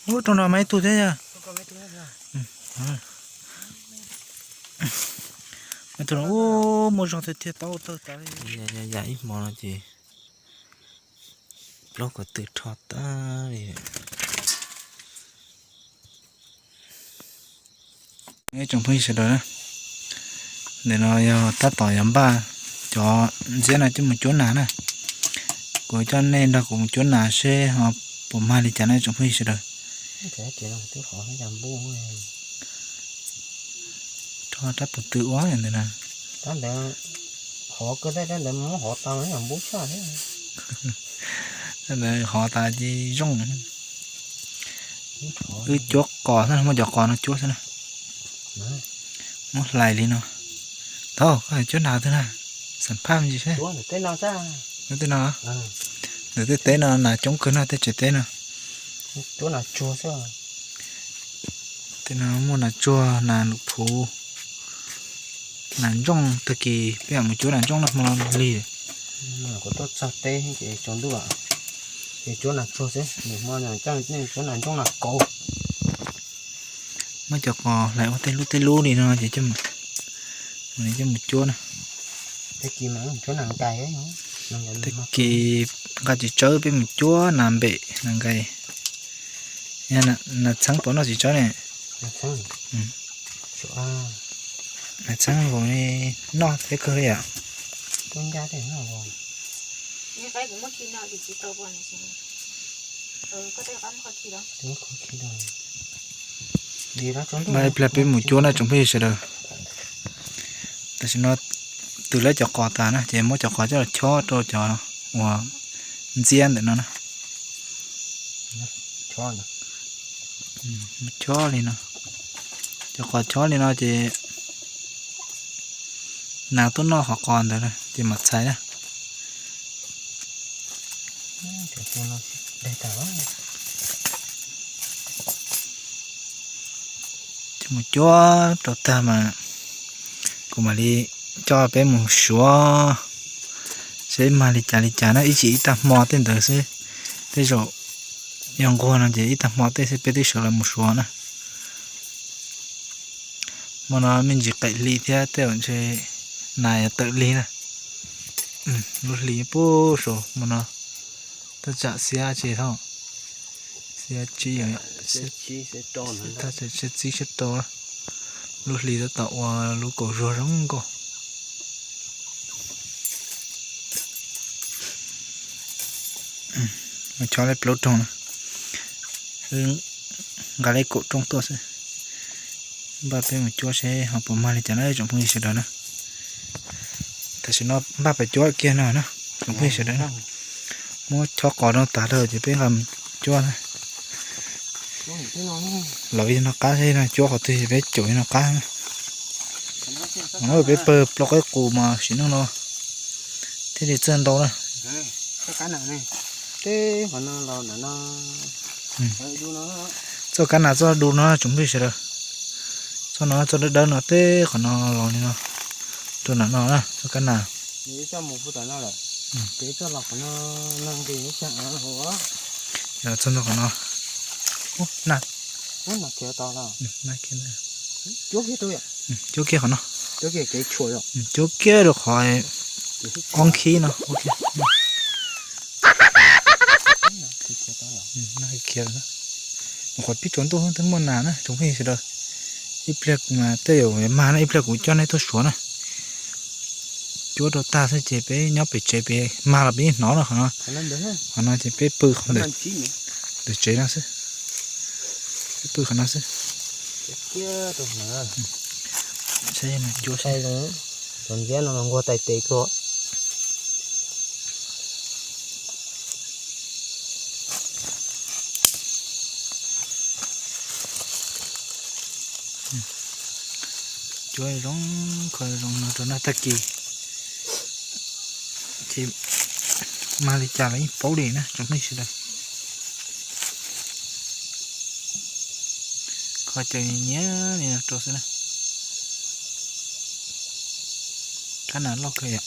Ub, rau no mas ib tug thiab yog. Ub, muaj zog thiab thiaj tau tawg tas li. Yam ib hmo no ces plaub ko tw rho tag li. Tsoom phooj ywg sawv daws na, ntawm no yog tab tom yuav npaj cov ntxiab no coj mus cuab nas na. Kuv coj nej nrog kuv mus cuab nas seb ho puas mag li cas na tsoom phooj ywg sawv daws. Rho rab puv tw ua ntawm no. Ntawd hov tas ces zoo. Wb cuab qos xwb, muab cov qos no cuab xwb na. Muab hlais li no. Thaum koj cuab nas twg na, xam phaj me ntsis seb. Ntawm tej no, ntawm tej teb no nas coob kawg no, tej tsev teb no. Tej no muaj nas tsuag, nas lwm phuv, nas ntsooj. Tag kis peb mam mus cuab nas ntsooj no hmo no lig. Kuv tuaj txog teb ces tsaus ntuj lawm, ces cuab nas tsuag xwb, nws hmo no coj nej cuab nas ntsooj nas kauv. Muab cov qos hlais ua tej lub tej lub li no ces coj mus cuab na. Tag kis nqa tsis tsawb peb mus cuab nas npem nas nkais. Nas txheeb puas noj tsis tsawb ne? Nas txheeb nkaus li, noj thiab kawg li yom. Mas ib pliag peb mus cuab na tsoom phooj ywg sawv daws. Tam sim no twb lawv cov qos tas na ces muab cov qos coj los chob rau cov uas ntxiab ntawm no na. Chob li no, cov qos chob li no ces nas tuaj noj qhov qos ntawd ces mam txhais na. Coj mus cuab rau tag mas kuv mam li coj peb mus suav seb mag li cas li cas na, ib tsam ib tag hmo tej ntawd xwb. Tej zaum yog nquag no ces ib tag hmo tej xwb peb twb sawv los mus suav na. Hmo no me ntsis qaim hli thiab tej zaum ntshe nas yuav tawm lig na. Lub hli puag saud hmo no thaj tsam xiab tsis tau, xiab tsib, siab txib siab rau. Lub hli tab tom ua lub kaum zuag zoo nkauj. Mus chob li plaub rooj na, wb nqa li kaum rooj tuaj xwb. Npaj peb mus cuab seb ho puas mag li cas na tsoom phooj ywg sawv daws na. Tam sim no npaj pem cuab kiag no na tsoom phooj ywg sawv daws. Muab chob qos no tas lawm ces peb nqa mus cuab na. Los ib no qab, cuab qhov twg peb caum ib no qab. Peb pawg plaub qaib qus mas sim neej no thiaj li txawj ntau na. Txoj kab nas txoj du no tsoom phooj ywg sawv daws. Txoj no txoj dawb dawb no teb qhov no los li no rau nram no na txoj kab nas. Txoj no qhov no, cuab kiag qhov no, cuab kiag rau qhov ob khib no. Qhov pib tsaus ntuj twb muaj nas na tsoom phooj ywg sawv daws. Ib pliag mas tej zaum mag na, ib pliag kuv coj nej tuaj suav na. Cuab rau tag xwb ces peb nyob pem tsev pem mag los peb yeej hnov no qhov no. Qhov no ces peb pw ntawm tsev no xwb. Peb pw qhov no xwb. Saib no cuab saib, cov ntxiab no nquag tais tes tuaj. Cuab zoo, kho zoo no rau nag tag kis ces mag li cas los yeej paub li na tsoom phooj ywg sawv daws. Kho cawv nyiam li no rau xwb na. Kab nas loj kawg yom.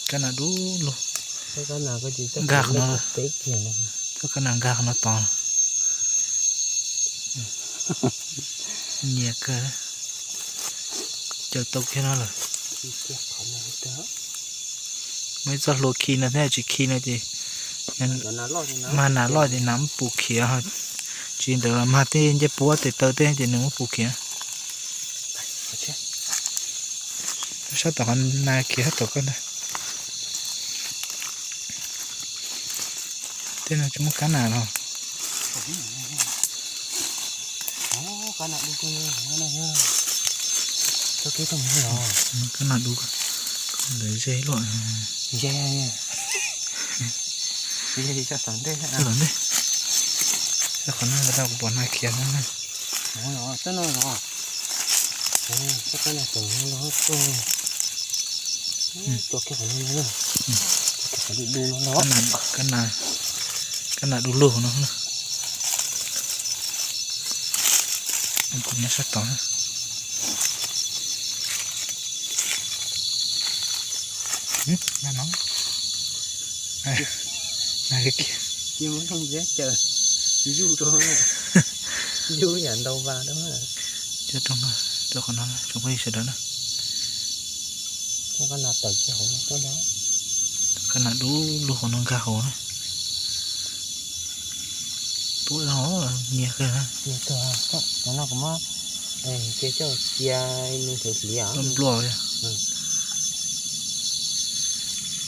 Kab nas dub lug. Nkag qhov no, txoj kab nas nkag qhov no tos. Nyias kawg, caws tau kiag no lawm. Muaj ib txoj hlua khi no thiab, tsis khi no ces mag nas loj ces nas muab pus khiav. Tsis ntawd los mag tej ncej puab tes taw tej ces nws muab pus khiav. Sab tom qhov nas khiav sab tom koj ntag. Tej no tsis muaj kab nas los. Kab nas dub, kab nas dub, ntawd ze luaj. Ze, ze tom ntej, tom ntej. Qhov no kuv pom nas khiav no na. Kab nas du lug no. Kuv nyob sab tod. Cia muab rooj ntiab caws, zuj rau, zuj yam ntau vas rau. Cov rooj no, rau qhov no tsoom phooj ywg sawv daws na. Kab nas tawm kiag hauv no tuaj na. Kab nas du lug hauv no nkag hauv na. Tuaj hauv nyias kawg na. Cov no kuv muab cia coj cia nws nplua nplua.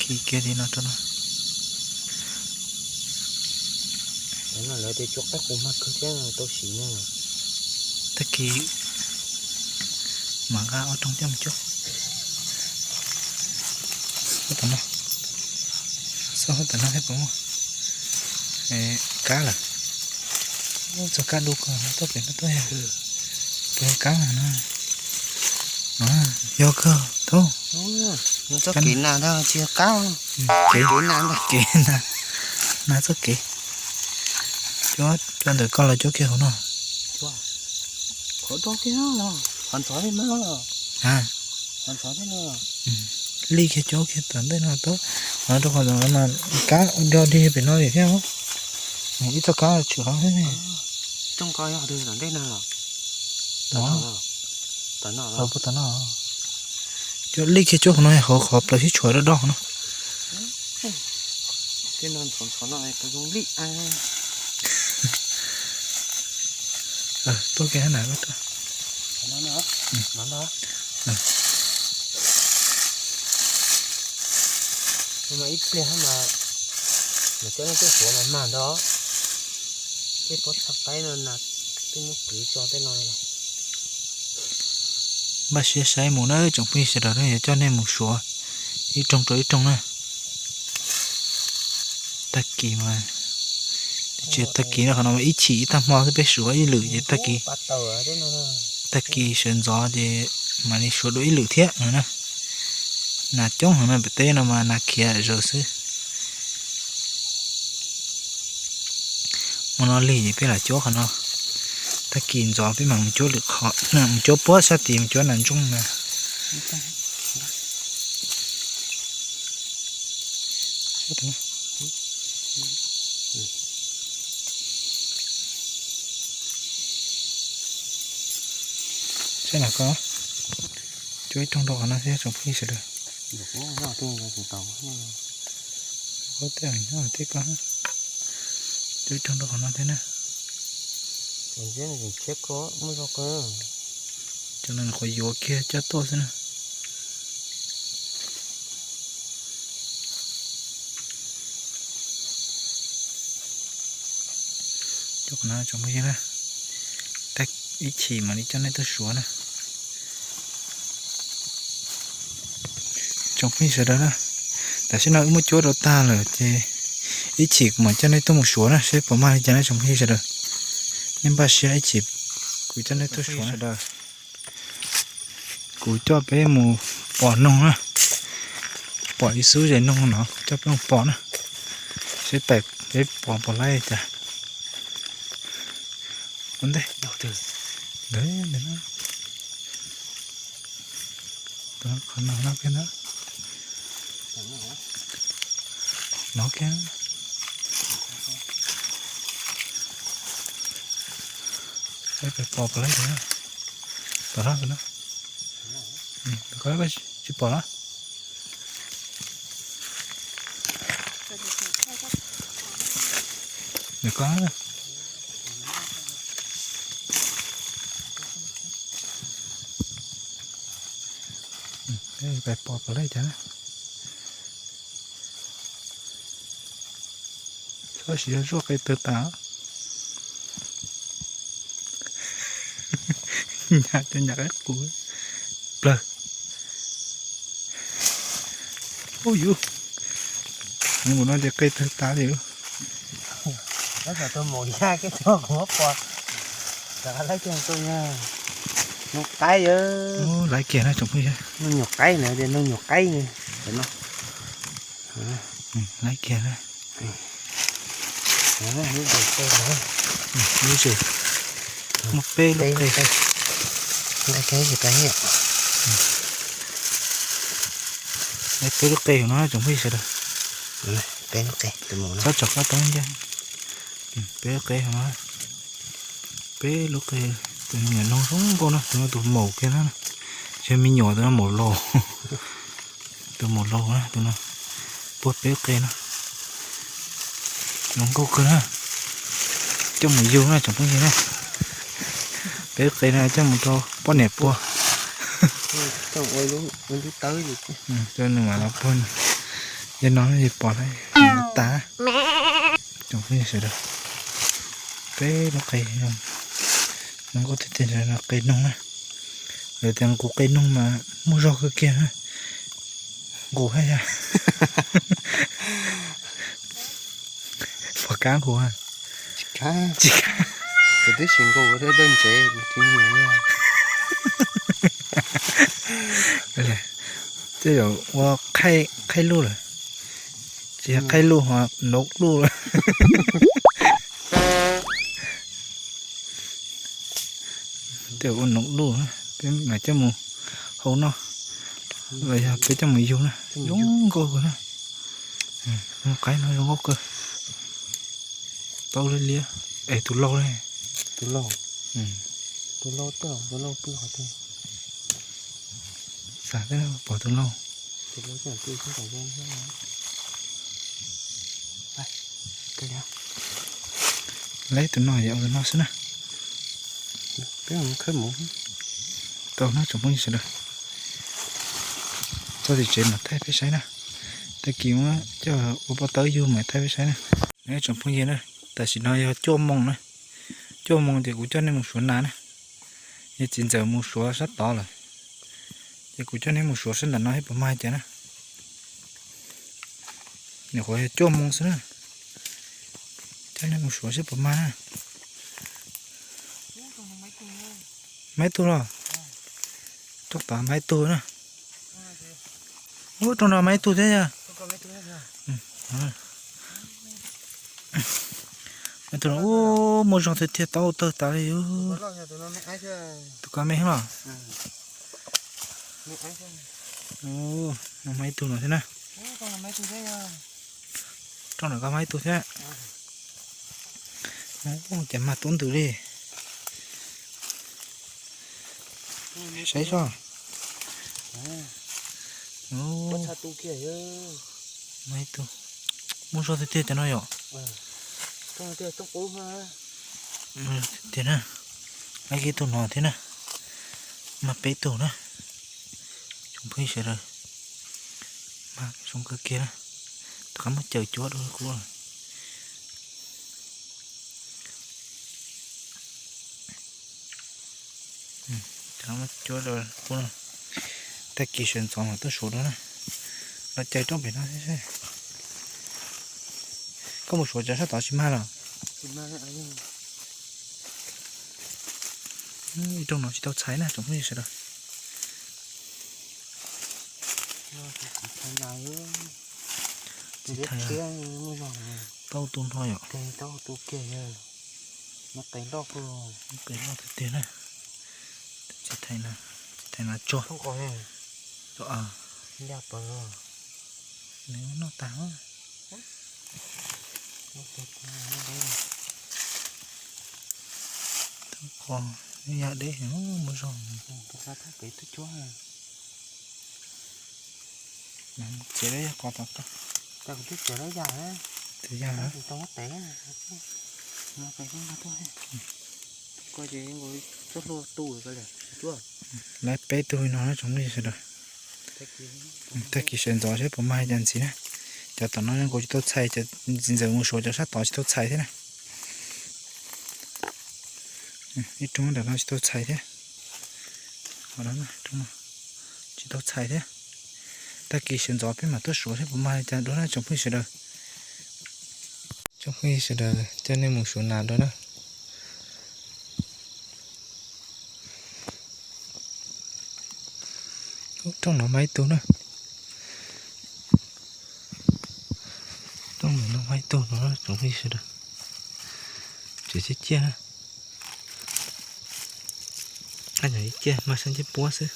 Khi kiag li no rau no. Lawv tias cua qaib qus mag kawg thiab tau siv na. Tag kis mam nqa ob rooj coj mus cuab. Xauj tom no, xauj tom no thiab puas muaj kab lawm. Txog kab du kawg no tuaj pem no tuaj yog, puas yog kab no? Yog kawg thaub. Txoj kev nas ntag tsis yog kab. Kev nas, kev nas, nas txoj kev. Cuab, cuab ntawm koj los cuab kiag hauv no. Qhov do kiag no, qhov ntxhov thiab no. Lij kiag cuab kiag tom ntej no tau, no rau qhov no kab do dig pem no li thiab. Ib txoj kab tshwm qhov xwb ne. Rooj ko yog tom ntej no los? Tom no. Cuab lij kiag cuab qhov no, hauv qhov plaws sib tshuam do do qhov no. Tuaj kiag na, tuaj. Mas ib pliag mas cov no tuaj suav mas mag ntau. Tej pob txha qaib no na, twb muab kwv tso tej no. Npaj siab saib mus na tsoom phooj ywg sawv daws, yog coj nej mus suav ib rooj rau ib rooj na. Tag kis mas, tsis tag kis no, qhov no mas ib chim ib tag hmo xwb, peb suav ib lwm ces tag kis, tag kis sawv ntxov ces mam li suav dua ib lwm thiab no na. Nas coob heev no, pem teb no mas nas khiav zaws xwb. Hmo no lig ces peb lam cuab qhov no. Tag kis ntxov peb mam mus cuab lwm qhov, mus cuab puab sab tid, mus cuab nas ntsooj na. Saib na koj, cuab ib rooj rau qhov no thiab tsoom phooj ywg sawv daws. Tej koj, cuab ib rooj rau qhov no thiab na. Cov no nyuam qhuav yuav kiag coj tuaj xwb na. Cov qhov no tsoom phooj ywg na, ib chim mam li coj nej tuaj suav na. Tsoom phooj ywg sawv daws na, tam sim no wb muab cuab rau tag lawm ces ib chim kuv mam coj nej tuaj mus suav na, seb puas mag li cas na tsoom phooj ywg sawv daws. Nej npaj siab ib chim kuv coj nej tuaj suav na. Kuv coj peb mus pom noog na, pom ib xub zes noog no, coj peb mus pom na, seb pais peb pom puas laib li cas. Ua ntej, ntawd, ntawd, qhov no no kiag ntawd, no kiag. Pom pom lawm, pom lawm no. Koj tsis pom los? Nws koj pais pom pom lawm cas. Txhob siv zuaj qe tawg tas. Nyam cov nyam qaib qus plawg. Ub yus, mus no ces qe tawg tas li. Noog qaib, noog nyuam qaib na, noog nyuam qaib na. Laiv kiag na. Lub tsev, muaj peb lub qe. Laiv peb lub qe no tsoom phooj ywg sawv daws. Txhob tsom qab tau ncaj. Peb lub qe no, peb lub qe, tus me nyuam noog zoo nkauj na, tus no tus maum kiag na, tsis yog me nyuam, tus no maum laus. Tus maum laus na, tus no puag peb lub qe no. Zoo nkauj kawg na. Coj mus yug na tsoom phooj ywg na. Peb lub qe no coj mus rau poj niam puag. Coj nws mam los puag. Yog no yog pom tas. Tsoom phooj ywg sawv daws, peb lub qe zoo nkauj tiag tiag, qe noog na. Lawv tias nqus qe noog mas muaj zog kawg kiag na. Nqus hab yog pom kab nqus? Tsis kab, tsis kab. Twb tsis nqus, dawb ntsev tsis nyiam. Tej zaum ua qhaij luj lawm, tsis yog qhaij luj ho noov luj lawm. Tej zaum ua noov luj, peb mam coj mus hau noj, los yog peb coj mus yug na. Zoo nkauj kawg na. Qaib no zoo nkauj kawg. Tau liab liab. Es tus laug ne? Tus laug, tus laug, tus laug pw qhov twg? Xav pom tus laug. Lawv tus no yog tus no xwb na. Tau na tsoom phooj ywg sawv daws. Txog tim tsev mam thaij peb saib na. Tag kis muab coj ua pob tawb yug mam thaij peb saib na. Tsoom phooj ywg na, tam sim no yog cuaj moos na. Cuaj moos ces kuv coj nej mus suav nas na. Yog txiv ntxawm mus suav sab tod lawm, ces kuv coj nej mus suav sab ntawm no seb puas mag cas na. Nyuam qhuav yog cuaj moos xwb na. Coj nej mus suav seb puas mag na. Maib tug los? Rooj tod maib tug na. Ub, rooj no maib tug thiab yog. Maib tug no, ub, muaj zog tiag tiag, taub tawg tas li. Tus koj me los? Maib tug no thiab na. Rooj no koj maib tug thiab. Ces mag tub ntws li. Saib soj. Maib tug. Muaj zog tiag tiag cov no yom. Tiag na. Maib kiag tug no thiab na. Mag peb tug na. Tsoom phooj ywg sawv daws, mag zoo kawg kiag na. Tom qab muab caws cuab dua kuv. Tom qab muab cuab dua kuv. Tag kis sawv ntxov mam tuaj suav dua na. Los caws roob pem no thiab. Koj mus suav cov sab tod tsis mag los? Ib rooj no tsis tau txhais na tsoom phooj ywg sawv daws. Tsis txhais, tau tu no yom. Qe loj tiag tiag na. Tsis txhais na, tsis txhais na tsuag. Nws noj tag. Yog deb muaj zog. Txiav yog qos tom toj. Txiav yog. Lawv peb tug li no na tsoom phooj ywg sawv daws. Tag kis sawv ntxov seb puas mag li cas ntxiv na. Cov tom no nkaus tsis tau txhais, cov ntxim ntxawm mus suav cov sab tod tsis tau txhais thiab na. Ib roob nram no tsis tau txhais thiab. Tsis tau txhais thiab. Tag kis sawv ntxov peb mam tuaj suav seb puas mag li cas dua na tsoom phooj ywg sawv daws. Tsoom phooj ywg sawv daws, coj nej mus suav nas dua na. Rooj no mas ib tug na. Rooj no mas ib tug no tsoom phooj ywg sawv daws. Tseem ciaj ciaj na. Ab, ciaj mag sab ncej puab xwb.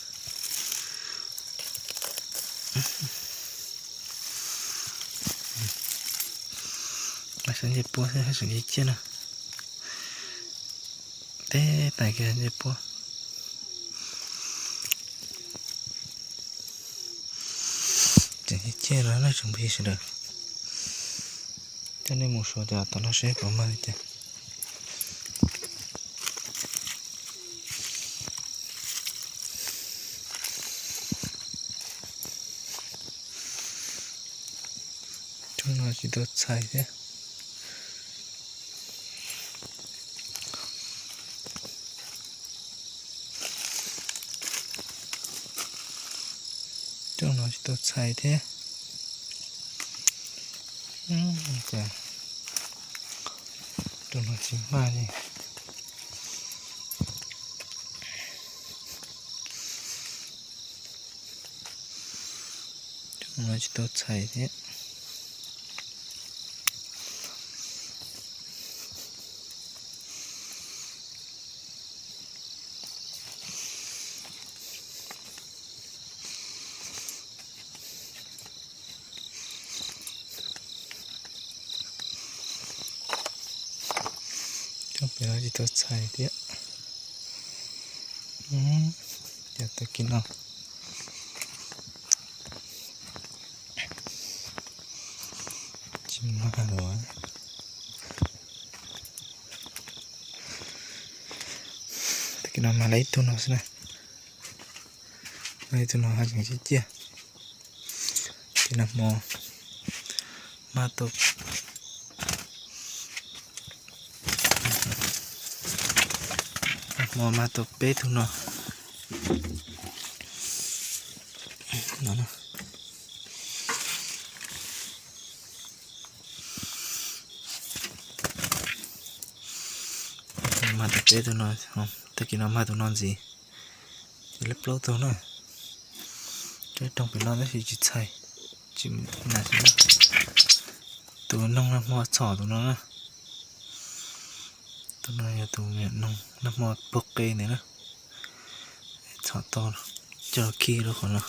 Mag sab ncej puab xwb, haj tseem ciaj ciaj na. Teb tais kiag ncej puab. Tseem ciaj ciaj no na tsoom phooj ywg sawv daws. Coj nej mus suav cov tom no seb puas mag li cas. Rooj no tsis tau txhais thiab. Rooj no tsis tau txhais thiab. Cas rooj no tsis mag li. Rooj no tsis tau txhais thiab. Cov pem no tsis tau txhais thiab. Cov tag kis no tsis mag los. Tag kis no mag li ib tug no xwb na. Ib tug no haj tseem ciaj ciaj. Tag kis no hmo mag tau, hmo mag tau peb tug no. Mag tau peb tug no, tag kis no mag tus no ntxiv. Ces lawv plaub tug na. Cov rooj pem no tab sis tsis txhais, tsis nas. Tus noog nag hmo txhom tus no na. Tus no yog tus noog nag hmo puag qe ntawd na. Txhom tau, coj los khi rau qhov no.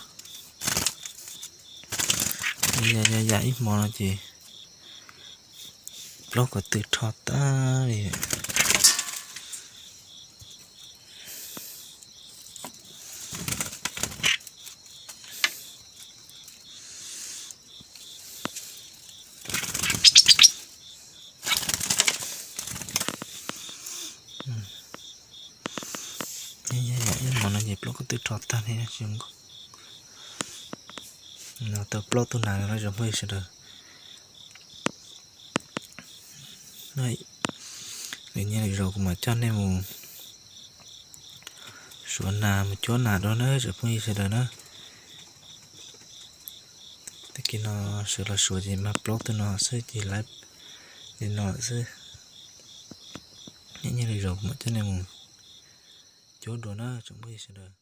Yam yam ib hmo no ces plaub ko tw rho tag li. Ib hmo no ces plaub ko tw rho tag li. No tau plaub tug nas no tsoom phooj ywg sawv daws. Lwm niaj lwm zaus kuv mam coj nej mus suav nas mus cuab nas dua na tsoom phooj ywg sawv daws na. Tag kis no sawv los suav ces mag plaub tug no xwb ces lawv li no xwb. Lwm niaj lwm zaus kuv mam coj nej mus cuab dua na tsoom phooj ywg sawv daws.